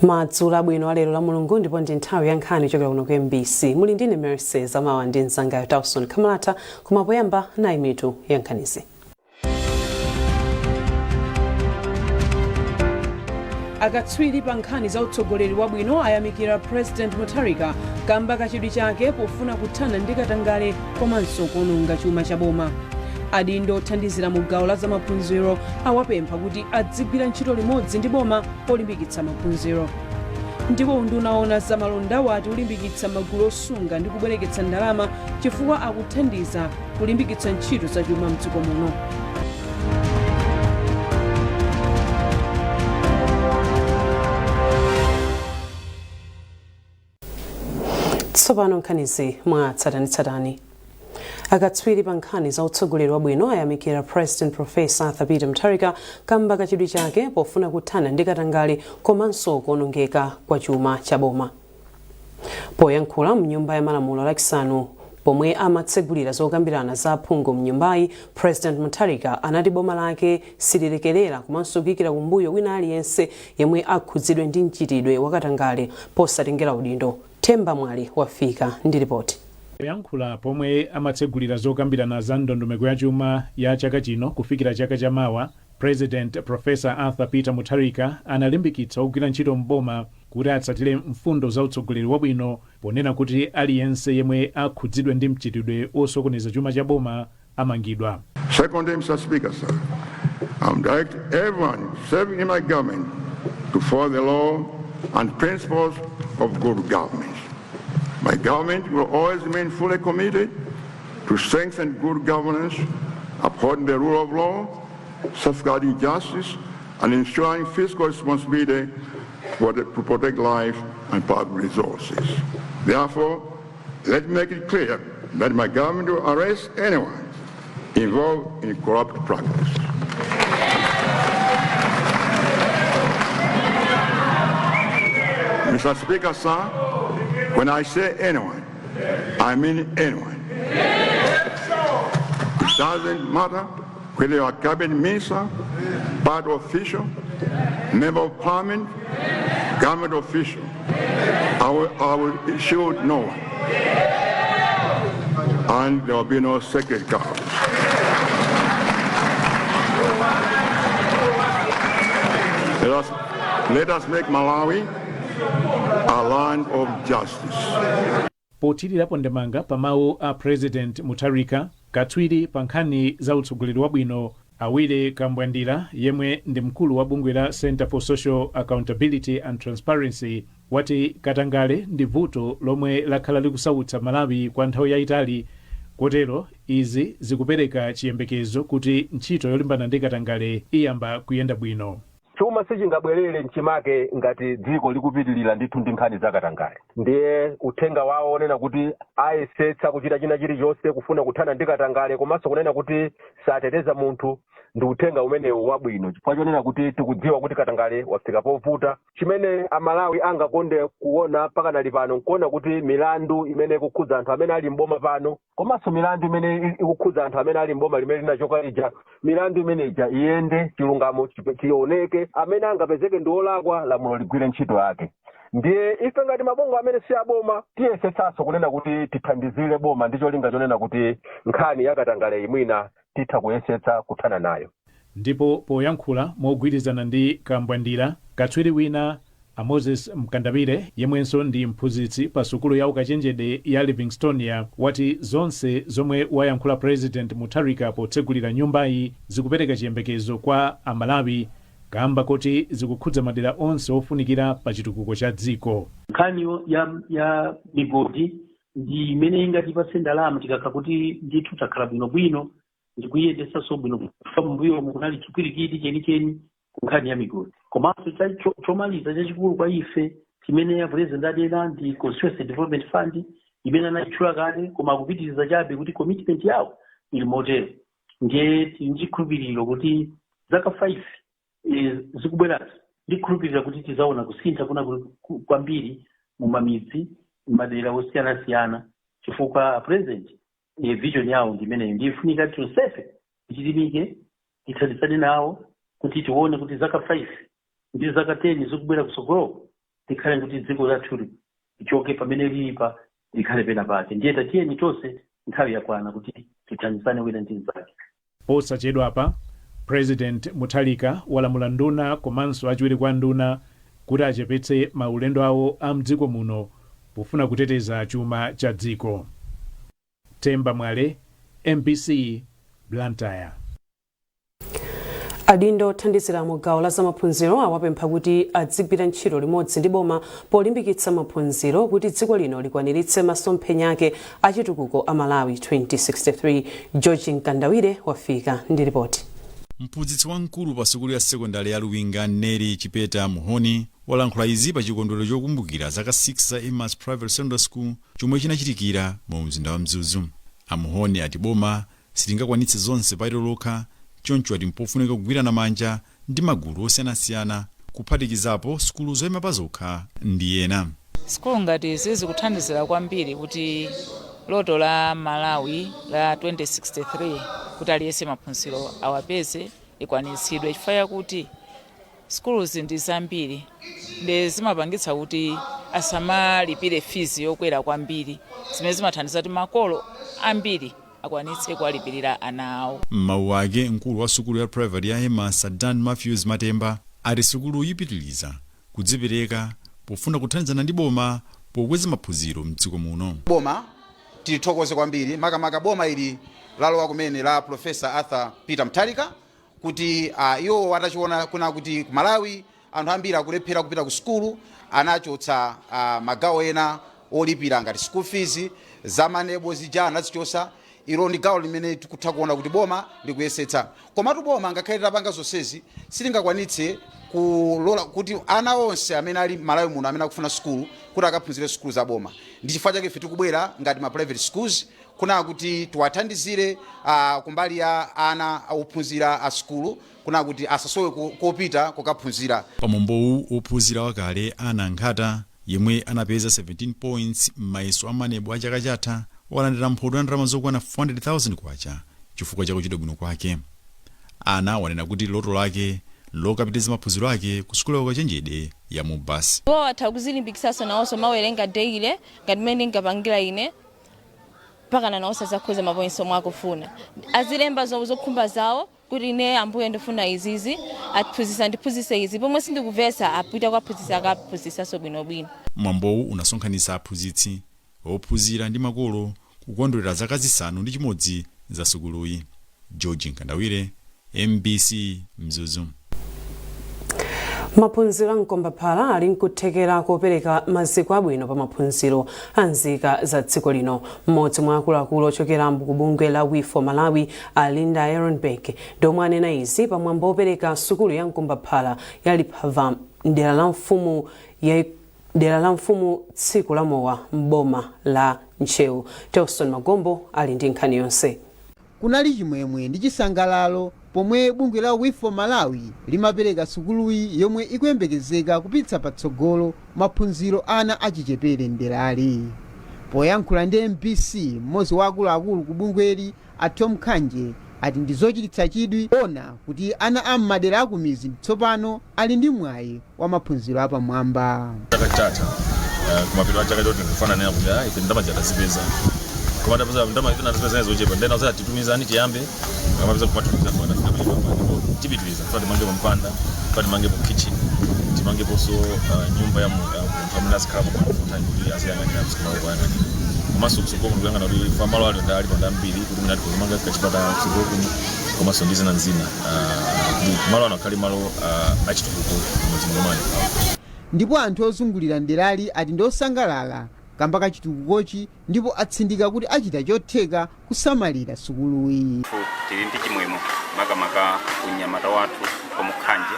Madzulo abwino alero la Mulungu, ndipo ndi nthawi ya nkhani kuchokera kuno ku MBC. Muli ndine Mercy Zamawa ndi mzangayo Tauson Kamalata. Koma poyamba, nayi mitu ya nkhanizi. Akatswiri pa nkhani za utsogoleri wabwino ayamikira President Mutharika kamba kachidwi chake pofuna kuthana ndi katangale komanso kuononga chuma cha boma. Adindo othandizira mu gawo la zamaphunziro awapempha kuti adzigwira ntchito limodzi ndi boma polimbikitsa maphunziro. Ndipo unduna woona zamalonda wati ulimbikitsa magulu osunga ndi kubwereketsa ndalama chifukwa akuthandiza kulimbikitsa ntchito zachuma mdziko muno. Tsopano nkhanizi mwa tsatanetsatane. Akatswiri pa nkhani za utsogoleri wabwino ayamikira President Professor Arthur Peter Mutharika kamba kachidwi chake pofuna kuthana ndi katangale komanso kuonongeka kwa chuma cha boma. Poyankhula mnyumba ya malamulo Lachisanu pomwe amatsegulira zokambirana za aphungu mnyumbayi, President Mutharika anati boma lake sililekerera komanso kuyikira kumbuyo wina aliyense yemwe akhudzidwe ndi mchitidwe wakatangale posatengera udindo. Themba Mwali wafika ndi ripoti. Poyankhula pomwe amatsegulira zokambirana za ndondomeko ya chuma ya chaka chino kufikira chaka chamawa, President Professor Arthur Peter Mutharika analimbikitsa ogwira ntchito m'boma kuti atsatire mfundo za utsogoleri wabwino, ponena kuti aliyense yemwe akhudzidwe ndi mchitidwe osokoneza chuma cha boma amangidwa. Secondly, Mr. Speaker, sir, I'm direct everyone serving in my government to follow the law and principles of good government. My government will always remain fully committed to strengthen good governance, upholding the rule of law, safeguarding justice, and ensuring fiscal responsibility to protect life and public resources. Therefore, let me make it clear that my government will arrest anyone involved in corrupt practice. Mr. Speaker, sir, when I say anyone, I mean anyone. It doesn't matter whether you are a cabinet minister, party official, member of parliament, government official. I will shield no one. And there will be no sacred cows. Let us make Malawi a land of justice. Pothirirapo ndemanga pa mawu a President Mutharika, katswiri pa nkhani za utsogoleri wabwino a Willy Kambwandira, yemwe ndi mkulu wa bungwe la Center for Social Accountability and Transparency, wati katangale ndi vuto lomwe lakhala likusautsa Malawi kwa nthawi yayitali, kotero izi zikupereka chiyembekezo kuti ntchito yolimbana ndi katangale iyamba kuyenda bwino. Chuma sichingabwerere mchimake ngati dziko likupitilira ndithu ndi nkhani zakatangale. Ndiye uthenga wawo onena kuti ayesetsa kuchita china chilichonse kufuna kuthana ndi katangale komanso kunena kuti sateteza munthu ndi uthenga umenewu wabwino, chifukwa chonena kuti tikudziwa kuti katangale wafika povuta. Chimene Amalawi angakonde kuona pakanali pano nkuona kuti milandu imene ikukhudza anthu amene ali mboma pano komanso milandu imene ikukhudza anthu amene ali mboma limene linachoka lija, milandu imene ija iyende, chilungamo chioneke, amene angapezeke ndi olakwa lamulo ligwire ntchito yake. Ndiye ife ngati mabungwe amene si aboma tiyesetsanso kunena kuti tithandizire boma ndi cholinga chonena kuti nkhani yakatangale imwina titha kuyesetsa kuthana nayo. Ndipo poyankhula mogwirizana ndi Kambwandira, katswiri wina a Moses Mkandawire, yemwenso ndi mphunzitsi pa sukulu ya ukachenjede ya Livingstonia, wati zonse zomwe wayankhula President Mutharika potsegulira nyumbayi zikupereka chiyembekezo kwa Amalawi kamba koti zikukhudza madera onse ofunikira pa chitukuko cha dziko. Nkhaniyo ya migodi ndi imene ingatipatse ndalama tikakhala kuti ndithu takhala bwinobwino ndikuyiyendesanso bwino. Mbuyomu kunali chipwirikiti chenicheni ku nkhani ya migodi. Komanso chomaliza chachikulu kwa ife chimene ya President anena ndi Constituency Development Fund imene anayitchula kale, koma akupitiriza chabe kuti commitment yawo ili motero. Ndiye tili ndi chikhulupiriro kuti zaka 5 zikubwerazi, ndikhulupirira kuti tizaona kusintha kuna kwambiri mumamidzi, madera osiyanasiyana, chifukwa President vision yawo ndi imeneyo. Ndifunika tonsefe tichilimike, tithandizane nawo kuti tione kuti zaka 5 ndi zaka 10 zikubwera kutsogoloko. Likhale kuti dziko lathu lichoke pamene lilipa, likhale pena pake. Ndiye tatiyeni tonse, nthawi yakwana kuti tithandizane wina ndi mnzake. Posachedwapa President Mutharika walamula nduna komanso achiwiri kwa nduna kuti achepetse maulendo awo a mdziko muno pofuna kuteteza chuma cha dziko. Temba Mwale, MBC, Blantyre. Adindo othandizira mu gawo la zamaphunziro awapempha kuti adzigwira ntchito limodzi ndi boma polimbikitsa maphunziro kuti dziko lino likwaniritse masomphenya ake achitukuko a Malawi 2063. George Mkandawire wafika ndi ripoti. Mphunzitsi wamkulu pa sukulu ya sekondari ya Luwinga, Neri Chipeta Muhoni, walankhula izi pa chikondwerero chokumbukira zaka 6 za Emmaus Private Secondary School chomwe chinachitikira mu mzinda wa Mzuzu. Amuhoni ati boma silingakwanitse zonse pa ilo lokha, choncho ati mpofunika kugwirana manja ndi magulu osiyanasiyana, kuphatikizapo sukulu zoyima pa zokha ndi ena. Sukulu ngati izi zikuthandizira kwambiri kuti loto la Malawi la 2063, kuti aliyense maphunziro awapeze, ikwanitsidwe, chifukwa chakuti sukuluzi ndi zambiri ndi zimapangitsa kuti asamalipire fees yokwera kwambiri, zimene zimathandiza kuti makolo ambiri akwanitse kuwalipirira ana awo. M'mawu ake, mkulu wa sukulu ya private ya Emmaus, Dan Matthews Matemba, ati sukulu ipitiliza kudzipereka pofuna kuthandizana ndi boma pokweza maphunziro mdziko muno. Boma tilithokoze kwambiri, makamaka boma ili lalowa kumene la Professor Arthur Peter Mutharika, kuti iwo atachiona kuna kuti ku Malawi anthu ambiri akulephera kupita ku sukulu, anachotsa magawo ena olipira ngati school fees za MANEB zija anazichosa. Ilo ndi gawo limene tikutha kuona kuti boma likuyesetsa. Komatu boma, ngakhale litapanga zonsezi, silingakwanitse kulola kuti ana onse amene ali Malawi muno amene akufuna sukulu kuti akaphunzire sukulu za boma. Ndi chifukwa chake ife tikubwera ngati ma private schools kuna kuti tiwathandizire kumbali ya ana ophunzira a sukulu, kuna kuti asasowe kopita kukaphunzira. Pamwambowu, ophunzira wakale Ana Nkhata, yemwe anapeza 17 points m'mayeso a MANEB a chaka chatha, walandira mphoto ya ndalama zokwana 400,000 kwacha chifukwa chakuchita bwino kwake. Ana wanena kuti loto lake lokapitiriza maphunziro ake ku sukulu ya ukachenjede ya MUBAS. Iwo atha kuzilimbikitsanso nawonso, mawerenga daily ngati mmene ndingapangira ine, mpakana nawonso azakhoza ma points omwe akufuna. Azilemba zokhumba zawo kuti ine, Ambuye, ndifuna izizi, aphunzitsa ndiphunzitse izi, pomwe sindikuvesa apita kuaphunzitsa, akaphunzitsanso bwinobwino. Mwambowu unasonkhanitsa aphunzitsi, ophunzira ndi makolo kukondwerera zaka 6 za sukuluyi. George Nkandawire, MBC, Mzuzu. Maphunziro a mkombaphala ali nkuthekera kopereka maziko abwino pa maphunziro a nzika za dziko lino. Mmodzi mwa akuluakulu ochokera ku bungwe la We for Malawi, a Linda Ehrenberg, ndiomwe anena izi pamwambo opereka sukulu ya mkombaphala ya Liphava dera la mfumu Tsiku la Mowa m'boma la Ntcheu. Telson Magombo ali ndi nkhani yonse. Kunali chimwemwe ndi chisangalalo pomwe bungwe la We for Malawi limapereka sukuluyi yomwe ikuyembekezeka kupititsa patsogolo maphunziro ana achichepere mderali. Poyankhula ndi MBC, mmodzi wa akuluakulu ku bungweli, a Tom Khanje, ati ndi zochititsa chidwi kuona kuti ana a m'madera akumizi tsopano ali ndi mwayi wa maphunziro apamwamba. Chaka chatha, kumapeto a chaka choti ndikufananira kuti ife ndalama tazipeza, koma tapeza ndalama ife natazipeza zochepa, ndena zati titumizani tiyambe akamapeza kumatumiza mpaka tafika pamene papa. Ndipo tipitiriza kufa timangepo mpanda, kufa timangepo kitchen, timangeponso nyumba ya munthu amene azikhalamo pano full time kuti aziyang'anira msikolo kuyang'anira, komanso kutsogolo kuyang'ana kuti fa malo ali ndi alipo ndi ambiri kuti mwina tikumanga kachipatala kutsogolo kuno, komanso ndi zina zina, kuti malo ano akhale malo achitukuko mudzi muno mali. Ndipo anthu ozungulira mderali ati ndi osangalala kamba kachitukukochi, ndipo atsindika kuti achita chotheka kusamalira sukuluyi. Tili ndi chimwemwe, makamaka unyamata wathu Omukhanje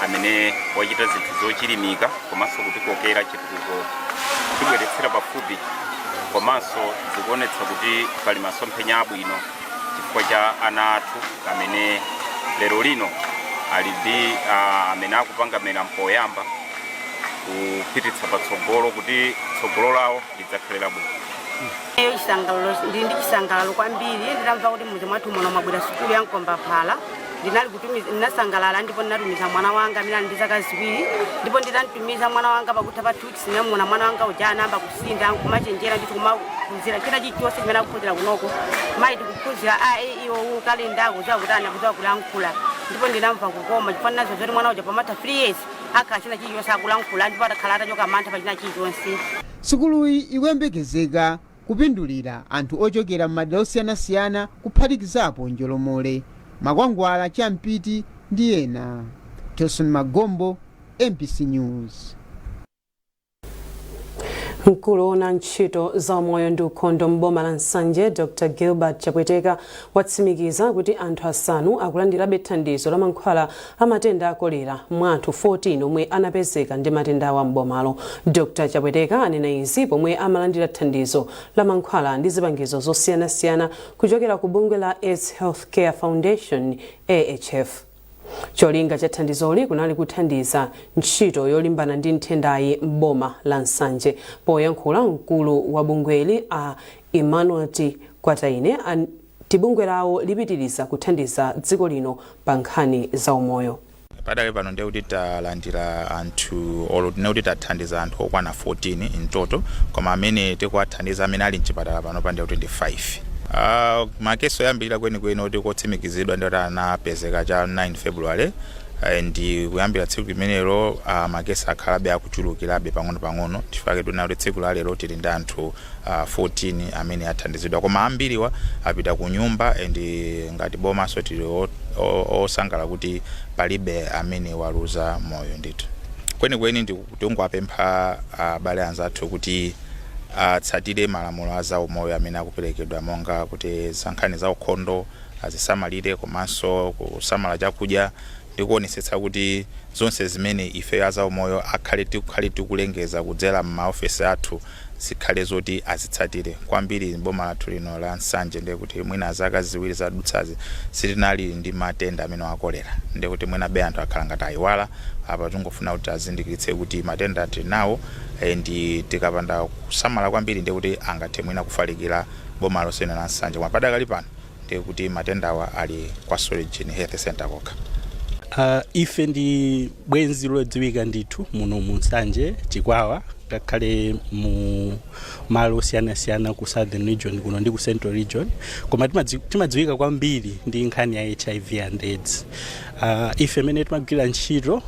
amene wachita zinthu zochilimika komanso kutikokera chitukuko, tibweretsera pafupi, komanso zikuonetsa kuti pali masomphenya abwino chifukwa cha ana athu amene lero lino ali ndi amene akupanga mera mpoyamba kupititsa patsogolo kuti tsogolo lawo lidzakhale labwino. Eyo chisangalalo, ndili ndi chisangalalo kwambiri nditamva kuti mudzi mwathu muno mwabwera sukulu ya mkombaphala. Ndinali kutumiza, ndinasangalala ndipo ndinatumiza mwana wanga amene ali ndi zaka 2, ndipo nditantumiza mwana wanga, pakutha pa 2 weeks ndinamuona mwana wanga uja anayamba kusintha, kumachenjera ndithu, kumaphunzira china chilichonse chimene akuphunzira kunoko. Mayi, tikuphunzira a e i o u, kalenda, akudziwa kutani, akudziwa kulankhula. Ndipo ndinamva kukoma chifukwa ndinadziwa zoti mwana uja pamatha 3 years akhala china chilichonse akulankhula, ndipo atakhala atachoka mantha pa china chilichonse. Sukuluyi ikuyembekezeka kupindulira anthu ochokera m'madera osiyanasiyana, kuphatikizapo Njolomole, Makwangwala, Champiti ndi ena. Tilson Magombo, MBC News. Mkulu woona ntchito za umoyo ndi ukhondo m'boma la Nsanje, Dr Gilbert Chapweteka, watsimikiza kuti anthu 5 akulandirabe thandizo la mankhwala a matenda a kolera mwa anthu 14 omwe anapezeka ndi matenda awa m'bomalo. Dr Chapweteka anena izi pomwe amalandira thandizo la mankhwala ndi zipangizo zosiyanasiyana kuchokera ku bungwe la AIDS Healthcare Foundation, AHF. Cholinga cha thandizoli kunali kuthandiza ntchito yolimbana ndi nthendayi m'boma la Nsanje. Poyankhula, mkulu wa bungweli a Emmanuel T Kwataine ati bungwe lawo lipitiriza kuthandiza dziko lino pa nkhani za umoyo. Padali pano ndiye kuti talandira anthu, olo tinene kuti tathandiza anthu okwana 14 in total, koma amene tikuwathandiza amene ali mchipatala panopa ndiye kuti ndi 5. Makesi oyambirira kwenikweni oti kotsimikizidwa ndi kuti anapezeka cha 9 February, ndi kuyambira tsiku limenelo makesi akhalabe akuchulukirabe pang'ono-pang'ono. Chifukwa tinena kuti tsiku la lero tili ndi anthu 14 amene athandizidwa, koma ambiriwa apita ku nyumba, and ngati bomaso tili osangalala kuti palibe amene waluza moyo ndithu. Kwenikweni ndikungowapempha abale anzathu kuti atsatire malamulo a zaumoyo amene akuperekedwa, monga kuti za nkhani za ukhondo azisamalire, komanso kusamala chakudya, ndi kuonetsetsa kuti zonse zimene ife azaumoyo akhale tikukhale tikulengeza kudzera m'maofesi athu zikhale zoti azitsatire kwambiri. Boma lathu lino la Nsanje, ndiye kuti mwina zaka 2 zadutsazi sitinali ndi matenda amene a kolera, ndiye kuti mwina be anthu akhala ngati ayiwala. Apa tingofuna kuti azindikiritse kuti matenda tili nawo, ndi tikapanda kusamala kwambiri ndiye kuti angathe mwina kufalikira boma lonse lino la Nsanje, koma padakali pano ndiye kuti matendawa ali kwa Solijini Health Center kokha. Ife ndi bwenzi lodziwika ndithu muno mu Nsanje, Chikwawa, ngakhale mu malo osiyanasiyana ku Southern Region kuno ndi ku Central Region, koma timadziwika kwambiri ndi nkhani ya HIV and AIDS. Ife imene timagwira ntchito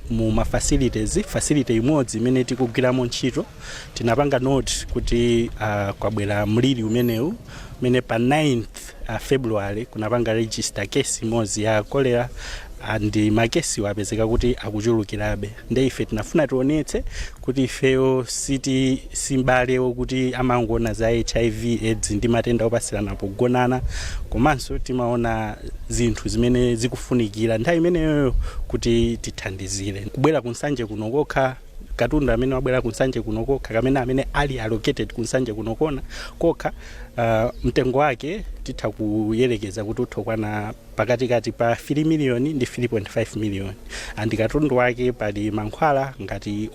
mu ma facilities, facility imodzi imene tikugwiramo ntchito, tinapanga note kuti kwabwera mliri umenewu, umene pa 9th February kunapanga register case imodzi ya cholera, and makesiwo apezeka kuti akuchulukirabe. Nde ife tinafuna tionetse kuti ifeyo siti simbalewo kuti amangoona za HIV AIDS ndi matenda opatsirana pogonana, komanso timaona zinthu zimene zikufunikira nthawi imeneyoyo kuti tithandizire. Kubwera kuNsanje kuno kokha, katundu amene wabwera kuNsanje kuno kokha, kamene amene ali allocated kuNsanje kuno kona kokha, mtengo wake titha kuyerekeza kuti utha kukwana pakatikati pa 3 million ndi 3.5 million, and katundu wake pali mankhwala ngati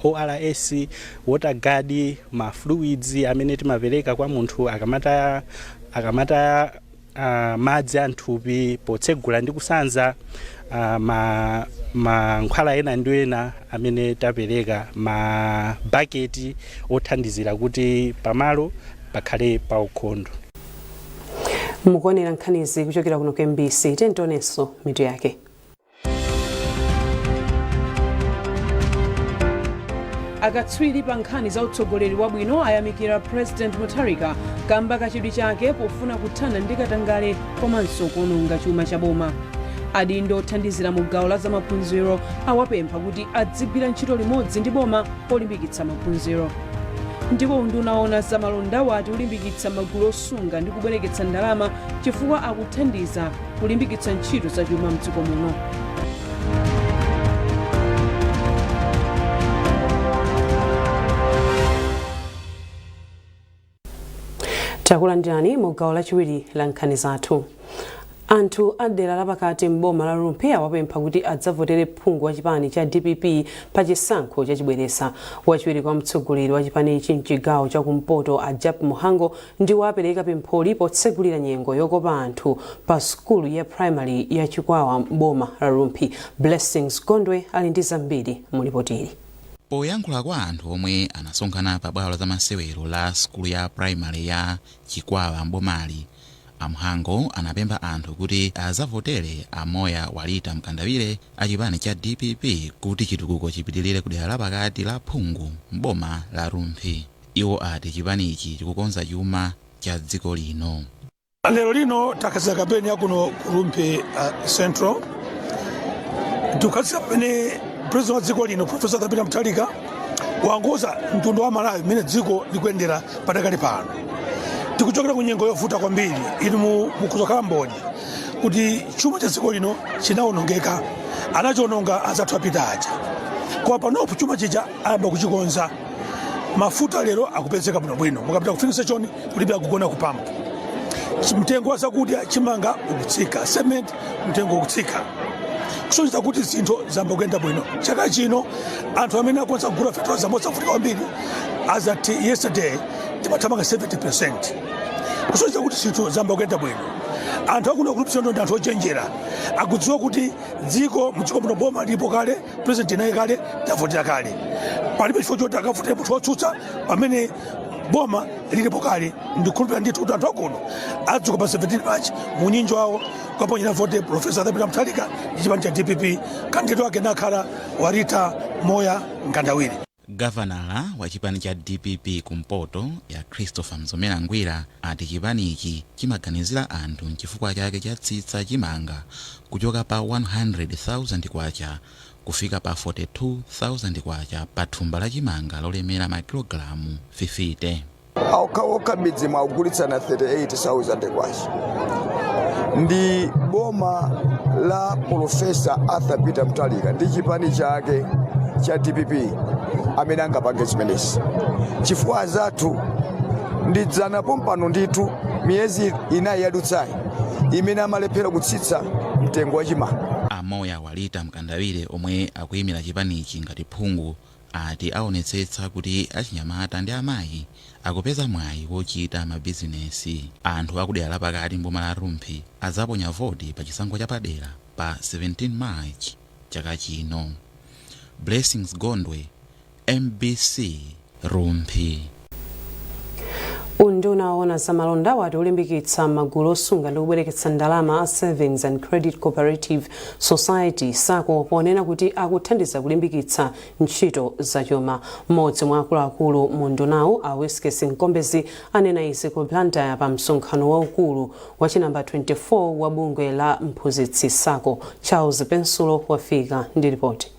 ORS, water guard, ma fluids amene timapereka kwa munthu akamataya madzi a mthupi potsegula ndi kusanza, mankhwala ena ndi ena amene tapereka, ma baketi othandizira kuti pamalo pakhale paukhondo. Mukuonera nkhanizi kuchokera kuno ku MBC. Tionenso mitu yake. Akatswiri pa nkhani za utsogoleri wabwino ayamikira President Mutharika kamba kachidwi chake pofuna kuthana ndi katangale komanso kuononga chuma cha boma. Adindo othandizira mu gawo la zamaphunziro awapempha kuti adzigwira ntchito limodzi ndi boma polimbikitsa maphunziro. Ndipo unduna woona zamalonda wati ulimbikitsa magulu osunga ndi kubwereketsa ndalama chifukwa akuthandiza kulimbikitsa ntchito zachuma mdziko muno. Takulandirani mu gawo lachiwiri la nkhani zathu. Anthu a dera lapakati m'boma la Rumphi awapempha kuti adzavotere phungu wa chipani cha DPP pa chisankho chachibwereza. Wachiwiri kwa mtsogoleri wa chipanichi mchigawo chakumpoto, a Jappie Mhango, ndiwo apereka pempholi potsegulira nyengo yokopa anthu pa sukulu ya primary ya Chikwawa m'boma la Rumphi. Blessings Gondwe ali ndi zambiri mulipotili. Poyankhula kwa anthu omwe anasonkhana pa bwalo la masewero la sukulu ya primary ya Chikwawa mbomali, a Mhango anapempha anthu kuti azavotere a Moya Walita Mkandawire achipani cha DPP kuti chitukuko chipitirire ku dera lapakati la phungu mboma la Rumphi. Iwo ati chipanichi chikukonza chuma cha dziko lino. Lero lino takhazikitsa kampeni yakuno ku Rumphi Central. Tikukhazikitsa pamene President wa dziko lino, Professor Peter Mutharika, wangoza mtundu wa Malawi mmene dziko likuyendera padakali pano. Tikuchokera ku nyengo yovuta kwambiri. Inu mukuzokhala mboni kuti chuma cha dziko lino chinawonongeka, anachiononga azathu apita aja, koma panopo chuma chija ayamba kuchikonza. Mafuta lero akupezeka bwinobwino, mukapita ku filling station kulibe akugona ku pampu. Mtengo wa zakudya, chimanga ukutsika, cement mtengo ukutsika, kusonyeza kuti zinthu zayamba kuyenda bwino. Chaka chino anthu amene akwanisa kugula fertilizer mosavutika kwambiri, as at yesterday timathamanga 70, kusonyeza kuti zinthu zayamba kuyenda bwino. Anthu akuno ku Rumphi ndi anthu ochenjera, akudziwa kuti dziko mdziko muno boma lipo kale, President naye kale tavotera kale, palibe chifukwa choti akavotere munthu wotsutsa pamene boma lilipo kale. Ndikhulupirira ndithu kuti anthu akuno adzuka pa 17 March munyinji wawo kukaponyera vote Professor Peter Mutharika ndi chipani cha DPP, candidate wake nakhala Walita Moya Mkandawire. Gavanala wa chipani cha DPP kumpoto ya Christopher Mzomera Ngwira ati chipanichi chimaganizira anthu, nchifukwa chake chatsitsa chimanga kuchoka pa 100,000 kwacha kufika pa 42,000 kwacha pa thumba la chimanga lolemera makilogalamu 50. Okhaokha midzi mwakugulitsana 38,000 kwacha. Ndi boma la Professor Arthur Peter Mutharika ndi chipani chake cha DPP amene angapange zimenezi, chifukwa azathu ndidzana pompano ndithu miyezi 4 yadutsayi imene amalephera kutsitsa mtengo wa chimanga. Amoya Walita Mkandawire, omwe akuyimira chipanichi ngati phungu, ati aonetsetsa kuti achinyamata ndi amayi akupeza mwayi wochita mabizinesi. Anthu akudera lapakati mboma la Rumphi adzaponya voti pa chisankho chapadera pa 17 March chaka chino. Blessings Gondwe, MBC, Rumphi. Unduna woona zamalonda wati ulimbikitsa magulu osunga ndi kubwereketsa ndalama a Savings and Credit Cooperative Society, SACCO, ponena kuti akuthandiza kulimbikitsa ntchito zachuma. Mmodzi mwa akuluakulu mu undunawu, a Wiskes Mkombezi, anena izi ku Blantyre pa msonkhano waukulu wa chinamba 24 wa bungwe la mphunzitsi SACCO. Charles Pensulo wafika ndi ripoti.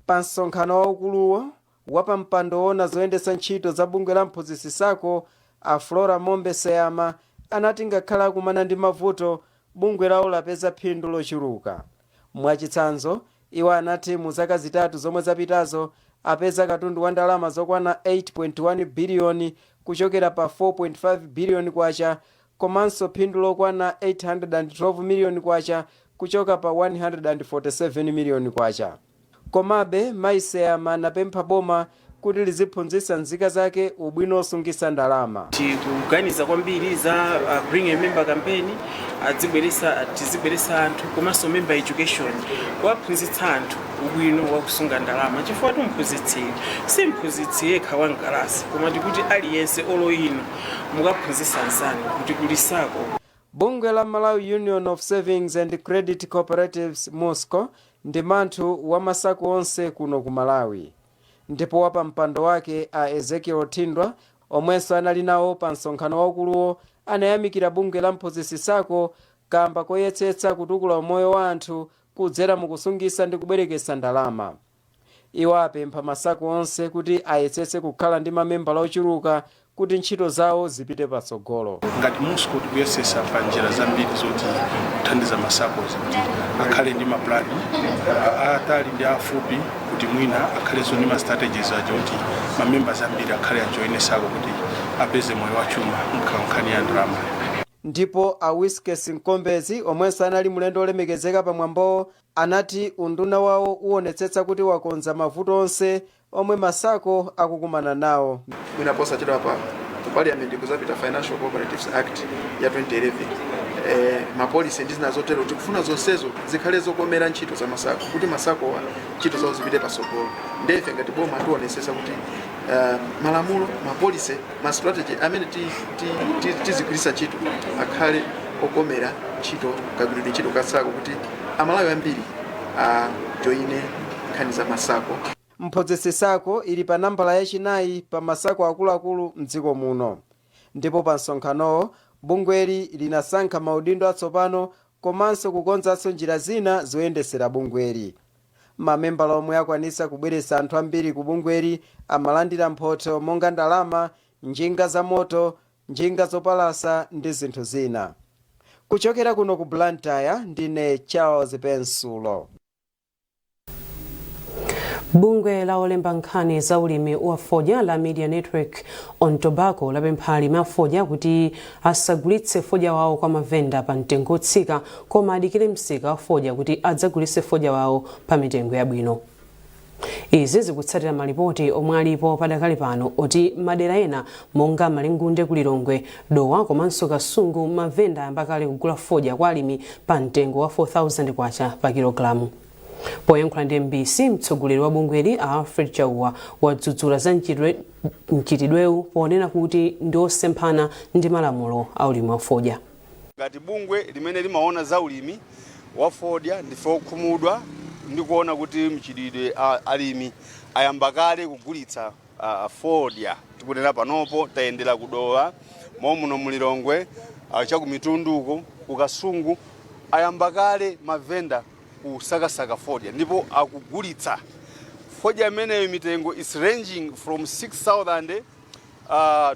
Pa msonkhano waukuluwo, wapampando woona zoyendetsa ntchito za bungwe la mphunzitsi SACCO, a Flora Mombe Seyama, anati ngakhale akumana ndi mavuto, bungwe lawo lapeza phindu lochuluka. Mwachitsanzo, iwo anati mu zaka 3 zomwe zapitazo apeza katundu wa ndalama zokwana 8.1 biliyoni kuchokera pa 4.5 biliyoni kwacha, komanso phindu lokwana 812 miliyoni kwacha kuchoka pa 147 miliyoni kwacha. Komabe mayi Seyama anapempha boma kuti liziphunzitsa nzika zake ubwino osungisa ndalama. Tikuganiza kwambiri za Bring a Member campaign, adzibweresa, tizibweresa anthu, komanso member education, kuwaphunzitsa anthu ubwino wa kusunga ndalama, chifukwa timphunzitsi si mphunzitsi yekha wa mkalasi, koma tikuti aliyense, olo inu mukaphunzitsa anzanu kuti kuli SACCO. Bungwe la Malawi Union of Savings and Credit Cooperatives, MUSCCO, ndi manthu wa ma SACCO onse kuno ku Malawi, ndipo wapa mpando wake a Ezekiel Thindwa, omwenso anali nawo pa msonkhano waukuluwo, anayamikira bungwe la mphunzitsi SACCO kamba koyetsetsa kutukula umoyo wa anthu kudzera mukusungisa ndi kubwerekesa ndalama. Iwo apempha ma SACCO onse kuti ayetsetse kukhala ndi mamembala ochuluka kuti ntchito zawo zipite patsogolo. Ngati MUSCCO tikuyesesa pa njira zambiri zoti kuthandiza ma SACCOs kuti akhale ndi maplani atali ndi afupi, kuti mwina akhalenso ndi ma strategies aja kuti ma members ambiri akhale ajoine SACCO kuti apeze moyo wachuma nkhani ya ndalama. Ndipo a Wiskes Mkombezi, omwenso anali mlendo olemekezeka pamwambowo, anati unduna wawo uwonetsetsa kuti wakonza mavuto onse omwe ma SACCO akukumana nawo. Mwina posachedwa pa ku Parliament kuzapita Financial Cooperatives Act ya 2011, ma policy ndi zina zotero. Tikufuna zonsezo zikhale zokomera ntchito za ma SACCO, kuti ma SACCOwa ntchito zawo zipite pasogolo. Ndefe ngati boma tionesesa kuti malamulo, ma policy, ma strategy amene tizigwiritsa ntchito akhale okomera ntchito, kagwiridwe ntchito ka SACCO, kuti Amalawi ambiri ajoine nkhani za ma SACCO. Mphunzitsi SACCO ili pa nambala yachinayi pa ma SACCO akuluakulu mdziko muno. Ndipo pa msonkhanowo bungweli linasankha maudindo atsopano komanso kukonzanso njira zina zoyendesera bungweli. Mamembala omwe akwanisa kubweretsa anthu ambiri ku bungweli amalandira mphotho monga ndalama, njinga za moto, njinga zopalasa ndi zinthu zina. Kuchokera kuno ku Blantyre, ndine Charles Pensulo. Bungwe la olemba nkhani za ulimi wa fodya la Media Network on Tobacco lapempha alimi a fodya kuti asagulitse fodya wawo kwa mavenda pa mtengo otsika, koma adikire msika wa fodya kuti adzagulitse fodya wawo pa mitengo yabwino. Izi zikutsatira malipoti omwe alipo padakali pano oti madera ena monga Malingunde ku Lilongwe, Dowa komanso Kasungu, mavenda ayamba kale kugula fodya kwa alimi pa mtengo wa 4000 kwacha pa kilogalamu. Poyankhula ndi MBC, mtsogoleri wa bungweli a Alfred Chauwa wadzudzula za mchitidwewu ponena kuti ndi osemphana ndi malamulo a ulimi wa fodya. Ngati bungwe limene limaona za ulimi wa fodya, ndife okhumudwa ndi kuona kuti mchitidwe alimi ayamba kale kugulitsa fodya. Tikunena panopo tayendera kuDowa momuno, muLilongwe, chakumitunduko kuKasungu, ayamba kale mavenda kusakasaka fodya ndipo akugulitsa fodya imeneyo. Mitengo is ranging from 6000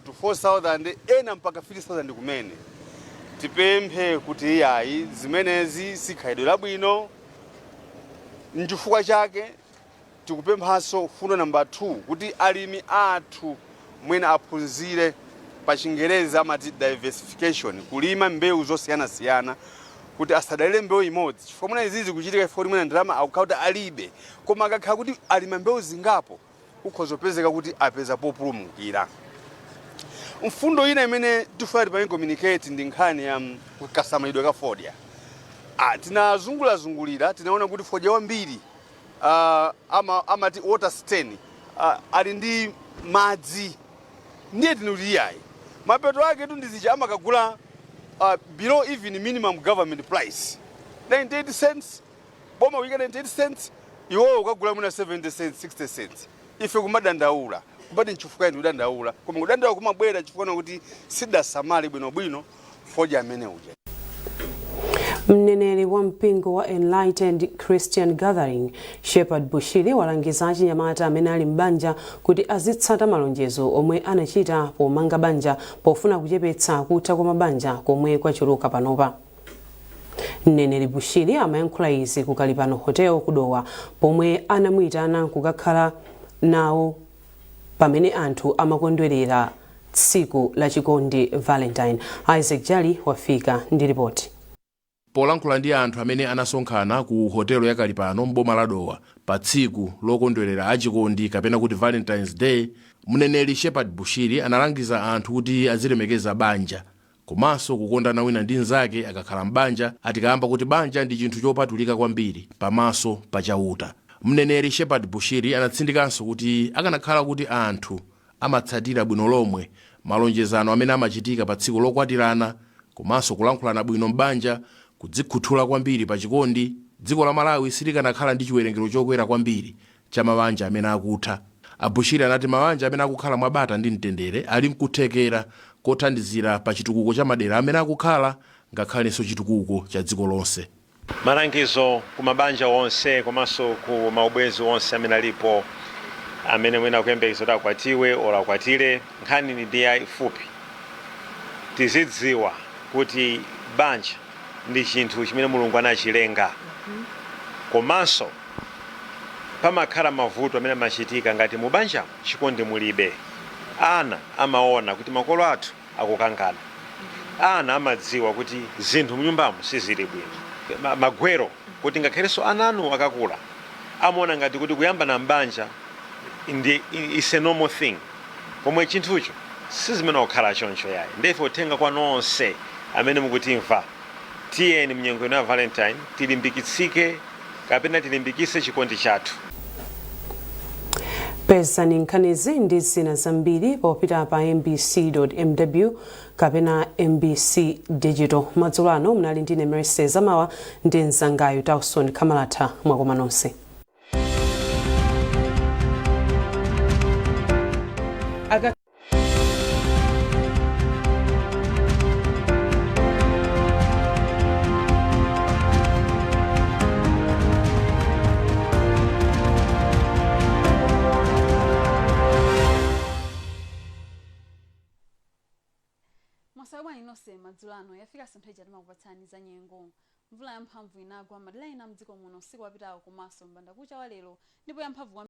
to 4000, ena mpaka 3000 kumene. Tipemphe kuti iyayi, zimenezi sikhalidwe labwino. Nchifukwa chake tikupemphanso fundo namba 2 kuti alimi athu mwina aphunzire, pa Chingerezi amati diversification, kulima mbewu zosiyanasiyana kuti asadalire mbewu imodzi, chifukwa mwina izizi kuchitika chifukwa kuti mwina ndalama akukhala kuti alibe, koma akakhala kuti alima mbewu zingapo kukhoza kupezeka kuti apeza populumukira. Mfundo ina imene tifuna tipange communicate ndi nkhani ya kasamalidwe ka fodya. Tinazungurazungulira, tinaona kuti fodya wambiri amati water stain, ali ndi madzi. Ndiye tinoti iyayi, mapeto ake tu ndizija amakagula below even minimum government price, 98 cents, boma kuyika 98 cents, iwowo ukagula mwina 70 cents, 60 cents. Ife kumadandaula kumati nchifukwa ine kudandaula, koma kudandaula kumabwera chifukwa kuti sidasamale bwinobwino fodya amene uja. Mneneri wa mpingo wa Enlightened Christian Gathering, Shepherd Bushiri, walangiza achinyamata amene ali m'banja kuti azitsata malonjezo omwe anachita pomanga banja, pofuna kuchepetsa kutha kwa mabanja komwe kwachuluka panopa. Mneneri Bushiri amayankhula izi ku Kalipano Hotel kuDowa pomwe anamuyitana kukakhala nawo pamene anthu amakondwerera tsiku la chikondi, Valentine. Isaac Jali wafika ndi ripoti. Polankhula ndi anthu amene anasonkhana ku hotelo ya Kalipano m'boma la Dowa pa tsiku lokondwerera achikondi kapena kuti Valentines Day, mneneri Shepherd Bushiri analangiza anthu kuti azilemekeza banja komanso kukondana wina ndi mnzake akakhala m'banja, atikamba kuti banja ndi chinthu chopatulika kwambiri pamaso pa Chauta. Mneneri Shepherd Bushiri anatsindikanso kuti akanakhala kuti anthu amatsatira bwino lomwe malonjezano amene amachitika pa tsiku lokwatirana komanso kulankhulana bwino m'banja, kudzikhuthula kwambiri pa chikondi, dziko la Malawi silikanakhala ndi chiwerengero chokwera kwambiri cha mabanja amene akutha. ABushiri anati mabanja amene akukhala mwabata ndi mtendere ali mkuthekera kothandizira pa chitukuko cha madera amene akukhala, ngakhalenso chitukuko cha dziko lonse. Malangizo ku mabanja onse komanso ku maubwenzi onse amene alipo, amene mwina akuyembekeza kuti akwatiwe olo akwatire, nkhani ndi yayifupi. Tizidziwa kuti banja ndi chinthu chimene Mulungu anachilenga, komanso pamakhala mavuto amene amachitika ngati mu banjamo chikondi mulibe. Ana amaona kuti makolo athu akukangana. Ana amadziwa kuti zinthu mnyumbamo sizili bwino. Magwero kuti ngakhalenso ana anu akakula amaona ngati kuti kuyamba na mbanja ndi is a normal thing, pomwe chinthucho sizimene kukhala choncho yayi. Ndefe uthenga kwa nonse amene mukutimva, tiyeni mnyengo ino ya Valentine tilimbikitsike kapena tilimbikitse chikondi chathu. Pezani nkhanizi ndi zina zambiri popita pa mbc.mw kapena MBC Digital. Madzulo ano mnali ndine Mercy Zamawa ndi mzangayo Tawson Kamalatha. Mwakoma nonse. Mwaswera bwanji nonse madzulo ano? Yafika nthawi ija timakupatsani za nyengo. Mvula yamphamvu inagwa madera ena mdziko muno usiku wapitawo komanso mbandakucha wa lero, ndipo yamphamvu.